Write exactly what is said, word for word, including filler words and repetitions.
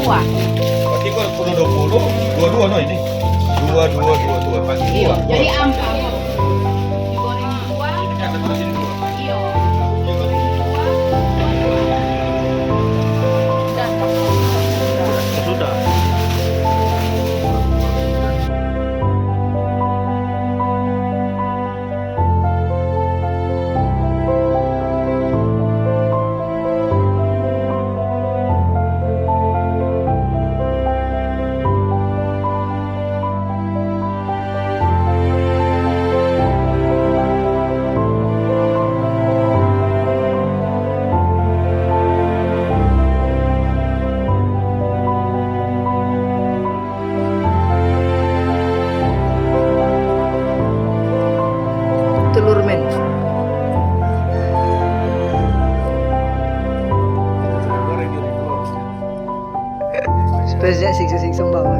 Wah. Berarti kalau sepuluh dua puluh, dua dua no ini. Dua dua dua dua pagi. Iya, dua. Jadi ampa. Digoreng dua. Ini ada terus ini dua. Iya. Sudah. Telur, men. Spesial siksa-siksa bawah.